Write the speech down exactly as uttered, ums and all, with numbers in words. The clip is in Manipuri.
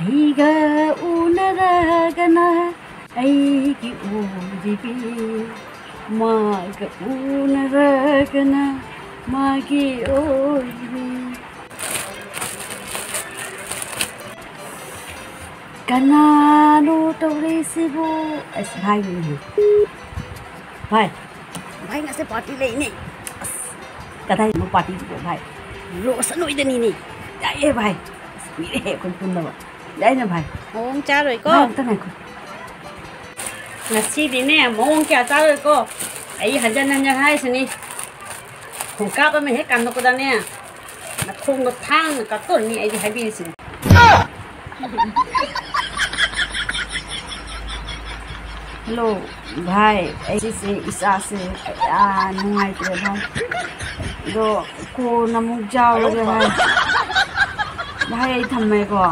ꯑꯩꯒ ꯎꯅꯔꯒꯅ ꯑꯩꯒꯤ ꯑꯣꯏꯔꯤꯕꯤ, ꯃꯥꯒ ꯎꯅꯔꯒꯅ ꯃꯥꯒꯤ ꯑꯣꯏꯔꯤꯕꯤ꯫ ꯀꯅꯥꯅꯣ ꯇꯧꯔꯤꯁꯤꯕꯨ? ꯑꯁ, ꯚꯥꯏꯅꯤꯅꯦ꯫ ꯚꯥꯏ, ꯚꯥꯏ, ꯉꯁꯤ ꯄꯥꯔꯇꯤ ꯂꯩꯅꯦ꯫ ꯑꯁ, ꯀꯗꯥꯏꯗꯅꯣ ꯄꯥꯔꯇꯤꯗꯨꯕꯣ, ꯚꯥꯏ? ꯔꯣꯁ ꯑꯅꯣꯏꯗꯅꯤꯅꯦ꯫ ꯌꯥꯏꯌꯦ, ꯚꯥꯏ꯫ ꯑꯁ, ꯀꯨꯏꯔꯦꯍꯦ ꯑꯩꯈꯣꯏ ꯄꯨꯟꯗꯕ꯫ ꯌꯥꯏꯅ, ꯚꯥꯏ꯫ ꯃꯑꯣꯡ ꯆꯥꯔꯣꯏꯀꯣ? ꯚꯥꯏ, ꯑꯝꯇ ꯉꯥꯏꯈꯣ꯫ ꯉꯁꯤꯗꯤꯅꯦ, ꯃꯑꯣꯡ ꯀꯌꯥ ꯆꯥꯔꯣꯏꯀꯣ꯫ ꯑꯩ ꯍꯟꯖꯟ ꯍꯟꯖꯟ ꯍꯥꯏꯁꯤꯅꯤ꯫ ꯈꯣꯡꯀꯥꯞ ꯑꯃ ꯍꯦꯛ ꯀꯥꯟꯊꯣꯛꯄꯗꯅꯦ, ꯅꯈꯣꯡꯗꯣ ꯊꯥꯡꯅ ꯀꯛꯇꯣꯔꯅꯤ ꯑꯩꯗꯤ ꯍꯥꯏꯕꯤꯔꯤꯁꯤꯅꯤ꯫ ꯍꯜꯂꯣ, ꯚꯥꯏ, ꯑꯩꯁꯦ ꯏꯁꯥꯁꯦ ꯀꯌꯥ ꯅꯨꯡꯉꯥꯏꯇ꯭ꯔꯦ, ꯚꯥꯏ꯫ ꯑꯗꯣ ꯀꯣꯟꯅ ꯑꯃꯨꯛ ꯌꯥꯎꯔꯒꯦ, ꯚꯥꯏ꯫ ꯚꯥꯏ, ꯑꯩ ꯊꯝꯃꯦꯀꯣ꯫